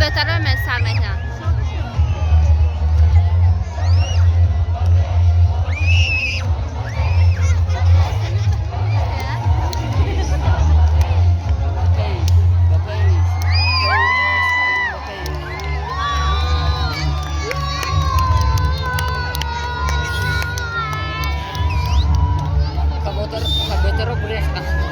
Бисёртаро сар мекунам. Ба пеш, ба пеш, ба пеш. Каботар, каботаро гурехта.